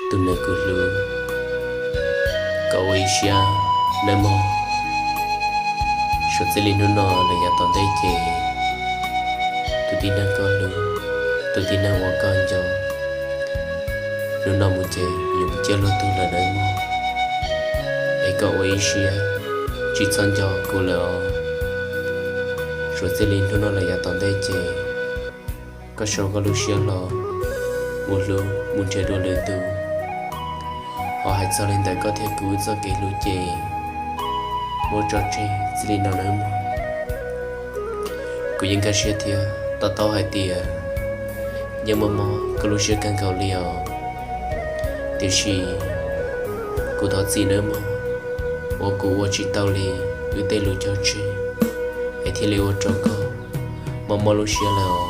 Tus neeg kuv hlub, koj ua ib siab nawb mog. Suav txij li hnub no lawm yav tom ntej ces tus tib neeg koj hlub, tus tib neeg uas koj nco, hnub no mus ces yuav mus ciaj luag tug lawm nawb mog. Es koj ua ib siab tsis txhob nco kuv lawm os. Suav txij li hnub no lawm yav tom ntej ces koj sau koj lub siab hlo mus hlub mus nrhiav dua lwm tus. Ho hais txog li ntawm koj thiab kuv txoj kev hlub ces muab tso tseg txij li no nawb mog. Kuv yeej nkag siab thiab to taub hais tias yeej mob mob koj lub siab kawg nkaus li os. Tiam sis kuv thov txim nawb mog, uas kuv ua tsis tau li wb tej lus cog tseg, es thiaj li ua rau koj mob mob lub siab lawm os.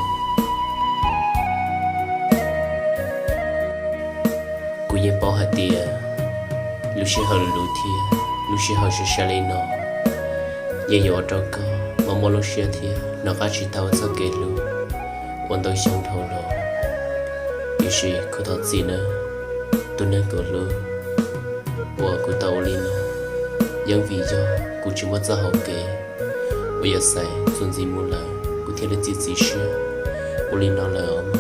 Kuv yeej paub hais tias lub sij hawm luv luv thiab lub sij hawm sai sai li no yeej yuav ua rau koj mob mob lub siab thiab hnov qab tsis tau txoj kev hlub uas ntau xyoo dhau los. Tiam sis kuv thov txim nawb, tus neeg kuv hlub, uas kuv tau ua li no yeej vim yog kuv tsis muaj txoj hau kev uas yuav xaiv txuas ntxiv mus lawm kuv thiaj li txiav txim siab ua li no lawm os.